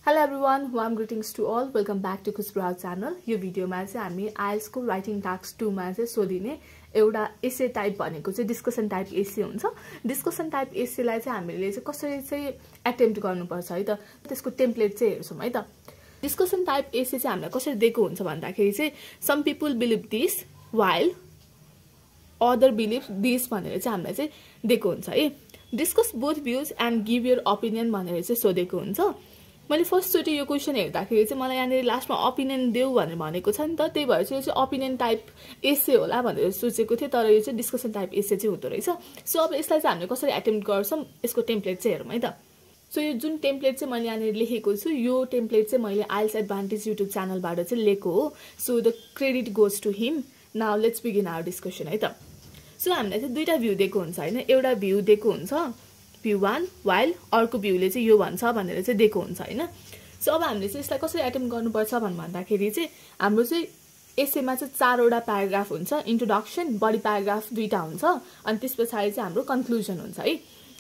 Hello everyone, warm greetings to all. Welcome back to Khushbu channel. यो भिडियोमा चाहिँ हामी IELTS को राइटिङ टास्क 2 मा चाहिँ सोधिने एउटा एसे टाइप भनेको चाहिँ डिस्कसन टाइप एसे हुन्छ. डिस्कसन टाइप एसे लाई चाहिँ हामीले चाहिँ कसरी चाहिँ अटेम्प्ट गर्नुपर्छ है त. त्यसको टेम्प्लेट चाहिँ हेर्छौं है त. डिस्कसन टाइप एसे चाहिँ हामीलाई कसरी दिएको हुन्छ भन्दाखेरि चाहिँ some people believe this while other believe this भनेर चाहिँ हामीलाई चाहिँ दिएको हुन्छ है. Discuss both views and give your opinion भनेर चाहिँ सोधेको हुन्छ. मैले फर्स्ट चोटी यो क्वेशन हेर्दाखेरि चाहिँ मलाई यहाँ लास्टमा ओपिनियन देऊ भनेर भनेको छ नि त. त्यही भएर चाहिँ यो चाहिँ ओपिनियन टाइप एसे होला भनेर सोचेको थिएँ, तर यो चाहिँ डिस्कसन टाइप एसे चाहिँ हुँदो रहेछ. सो अब यसलाई चाहिँ हामीले कसरी अटेम्प्ट गर्छौं यसको टेम्प्लेट चाहिँ हेरौँ है त. सो यो जुन टेम्प्लेट चाहिँ मैले यहाँ लेखेको छु यो टेम्प्लेट चाहिँ मैले आइल्स एडभान्टेज युट्युब च्यानलबाट चाहिँ लिएको हो. So the credit goes to him. Now let's begin our discussion है त. सो हामीलाई चाहिँ दुईटा भ्यू दिएको हुन्छ हैन. एउटा भ्यू दिएको हुन्छ भ्यू 1 व्हाइल, अर्को भ्यूले चाहिँ यो भन्छ भनेर चाहिँ दिएको हुन्छ हैन. सो अब हामीले चाहिँ यसलाई कसरी अटेम्प्ट गर्नुपर्छ भन्दाखेरि चाहिँ हाम्रो चाहिँ एसेमा चाहिँ 4 वटा प्याराग्राफ हुन्छ. इन्ट्रोडक्सन, बडी प्याराग्राफ दुईटा हुन्छ अनि त्यसपछि चाहिँ हाम्रो कन्क्लुजन हुन्छ है.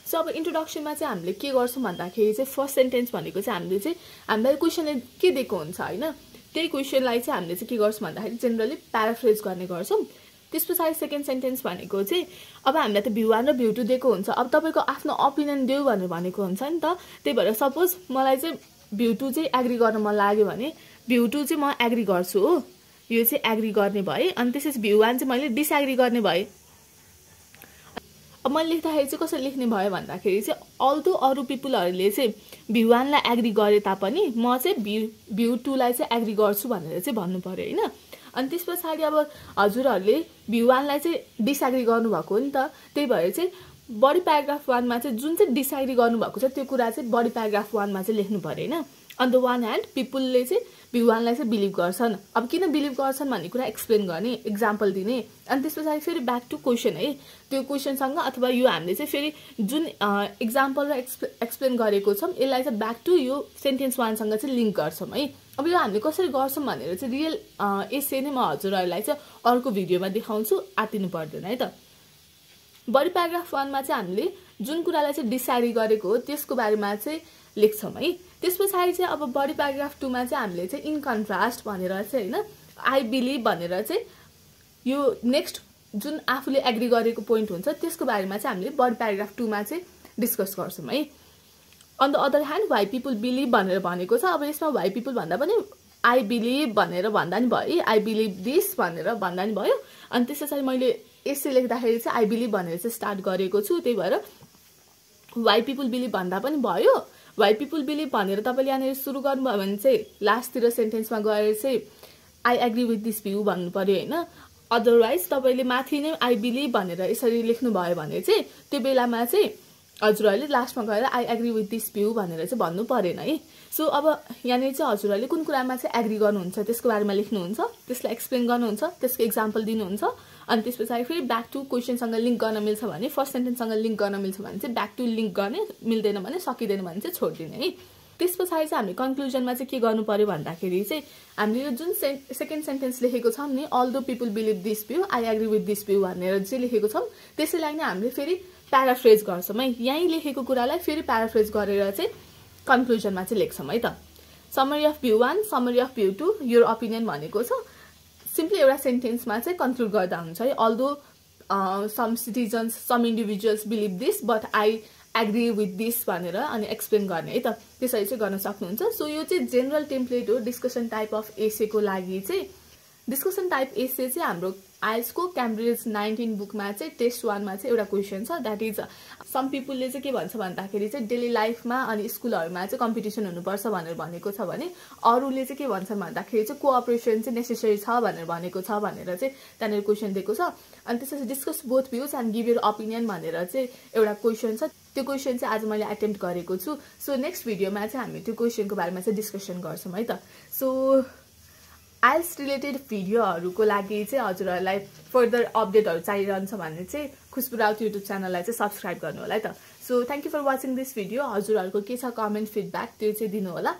सो अब इन्ट्रोडक्सनमा चाहिँ हामीले के गर्छौं भन्दाखेरि चाहिँ फर्स्ट सेन्टेन्स भनेको चाहिँ हामीले चाहिँ हामीलाई क्वेशनले के दिएको हुन्छ हैन. त्यही क्वेशनलाई चाहिँ हामीले चाहिँ के गर्छौं भन्दाखेरि जेनरली प्याराफ्रेज गर्ने गर्छौं. त्यसपछि सेकेन्ड सेन्टेन्स भनेको चाहिँ अब हामीलाई त भ्यू 1 र भ्यू 2 दिएको हुन्छ. अब तपाईको आफ्नो ओपिनियन देऊ भनेर भनेको हुन्छ नि त. त्यही भएर सपोज मलाई चाहिँ भ्यू 2 चाहिँ एग्री गर्न मन लाग्यो भने भ्यू 2 चाहिँ म एग्री गर्छु हो. यो चाहिँ एग्री गर्ने भए अनि त्यसपछि भ्यू 1 चाहिँ मैले डिसएग्री गर्ने भए. अब मैले लेख्दाखेरि चाहिँ कसरी लेख्ने भयो भन्दाखेरि चाहिँ अल्दो अरु पिपलहरुले चाहिँ भ्यू 1 लाई एग्री गरे तापनि म चाहिँ भ्यू 2 लाई चाहिँ एग्री गर्छु भनेर चाहिँ भन्नु पर्यो हैन. अनि त्यसपछि अब हजुरहरुले भ्यू 1 लाई चाहिँ डिसएग्री गर्नु भएको हो नि त. त्यही भएर चाहिँ बडी प्याराग्राफ 1 मा चाहिँ जुन चाहिँ डिसएग्री गर्नु भएको छ त्यो कुरा चाहिँ बडी प्याराग्राफ 1 मा चाहिँ लेख्नु पर्यो हैन. अन द वान ह्यान्ड पिपलले चाहिँ भ्यू 1 लाई चाहिँ बिलिभ गर्छन्. अब किन बिलिभ गर्छन् भन्ने कुरा एक्सप्लेन गर्ने, एक्जाम्पल दिने. अनि त्यसपछि फेरि ब्याक टु क्वेशन है. त्यो क्वेशनसँग अथवा यो हामीले चाहिँ फेरि जुन एक्जाम्पल र एक्सप्लेन गरेको छौं यसलाई चाहिँ ब्याक टु यो सेन्टेन्स 1 सँग चाहिँ लिंक गर्छौं है. अब यो हामीले कसरी गर्छौं भनेर चाहिँ रियल एसे नै म हजुरहरुलाई चाहिँ अर्को भिडियोमा देखाउँछु, आतिनु पर्दैन है त. बडी प्याराग्राफ 1 मा चाहिँ हामीले जुन कुरालाई चाहिँ डिसएग्री गरेको हो त्यसको बारेमा चाहिँ लेख्छौं है. त्यसपछि चाहिँ अब बडी प्याराग्राफ 2 मा चाहिँ हामीले चाहिँ इन कन्ट्रास्ट भनेर चाहिँ हैन आई बिलिभ भनेर चाहिँ यो नेक्स्ट जुन आफूले एग्री गरेको पोइन्ट हुन्छ त्यसको बारेमा चाहिँ हामीले बडी प्याराग्राफ 2 मा चाहिँ डिस्कस गर्छौं है. On the other hand why people believe भनेर भनेको छ. अब यसमा व्हाई पिपल भन्दा पनि आई बिलिभ भनेर भन्दा नि भयो, आई बिलिभ दिस भनेर भन्दा नि भयो. अनि त्यसैले मैले एसे लेख्दाखेरि चाहिँ आई बिलिभ भनेर चाहिँ स्टार्ट गरेको छु. त्यही भएर व्हाई पिपल बिलिभ भन्दा पनि भयो. व्हाई पिपल बिलिभ भनेर तपाईले यहाँ सुरु गर्नुभयो भने चाहिँ लास्टतिर सेन्टेन्समा गएर चाहिँ I agree with this view भन्नु पर्यो हैन. अदरवाइज तपाईले माथि नै आई बिलिभ भनेर यसरी लेख्नु भयो भने चाहिँ त्यो बेलामा चाहिँ हजुरहरुले लास्टमा गएर I agree with this view भनेर चाहिँ भन्नु परेन है. सो अब यहाँ चाहिँ हजुरहरुले कुन कुरामा चाहिँ एग्री गर्नुहुन्छ त्यसको बारेमा लेख्नुहुन्छ, त्यसलाई एक्सप्लेन गर्नुहुन्छ, त्यसको एक्जाम्पल दिनुहुन्छ. अनि त्यसपछि फेरि ब्याक टु क्वेशनसँग लिंक गर्न मिल्छ भने फर्स्ट सेन्टेन्ससँग लिंक गर्न मिल्छ भने चाहिँ ब्याक टु लिंक गर्ने, मिल्दैन भने सकिदैन भने चाहिँ छोड्दिने है. त्यसपछि चाहिँ हामी कन्क्लुजनमा चाहिँ के गर्नु पर्यो भन्दाखेरि चाहिँ हामीले यो जुन सेकेन्ड सेन्टेन्स लेखेको छौं नि although people believe this view I agree with this view भनेर चाहिँ लेखेको छौं त्यसैलाई नै हामीले फेरि प्याराफ्रेज गर्छौं है. यही लेखेको कुरालाई फेरि प्याराफ्रेज गरेर चाहिँ कन्क्लुजनमा चाहिँ लेख्छौं है त. Summary of view 1, summary of view 2, your opinion भनेको छ. सिम्पली एउटा सेन्टेन्समा चाहिँ कन्क्लुड गर्दा हुन्छ है. Although some citizens, some individuals believe this but I agree with this भनेर अनि एक्सप्लेन गर्ने है त. त्यसरी चाहिँ गर्न सक्नुहुन्छ. सो यो चाहिँ जेनरल टेम्प्लेट हो डिस्कसन टाइप अफ एसे को लागि चाहिँ. डिस्कसन टाइप एसे चाहिँ हाम्रो आइल्स को क्याम्ब्रिज 19 बुकमा चाहिँ टेस्ट 1 मा चाहिँ एउटा क्वेशन छ. दैट इज सम पीपलले चाहिँ के भन्छ भन्दाखेरि चाहिँ डेली लाइफमा अनि स्कुलहरुमा चाहिँ कम्पिटिसन हुनुपर्छ भनेर भनेको छ भने अरूले चाहिँ के भन्छन् भन्दाखेरि चाहिँ कोअपरेसन चाहिँ नेसेसरी छ भनेर भनेको छ भनेर चाहिँ त्यहाँनेर क्वेशन दिएको छ. अनि त्यसपछि discuss both views and give your opinion भनेर चाहिँ एउटा क्वेशन छ. त्यो क्वेशन चाहिँ आज मैले अटेम्प्ट गरेको छु. सो नेक्स्ट भिडियोमा चाहिँ हामी त्यो क्वेशनको बारेमा चाहिँ डिस्कसन गर्छौं है त. सो आइल्स रिलेटेड भिडियोहरुको लागि चाहिँ हजुरहरुलाई फर्दर अपडेटहरु चाहिरहन्छ भने चाहिँ खुशबु राउत युट्युब च्यानललाई चाहिँ सब्स्क्राइब गर्नु होला है त. So thank you for watching this video. हजुरहरुको के छ कमेन्ट फिडब्याक त्यो चाहिँ दिनु होला.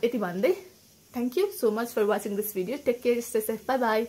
यति भन्दै thank you so much for watching this video. Take care, stay safe, bye by.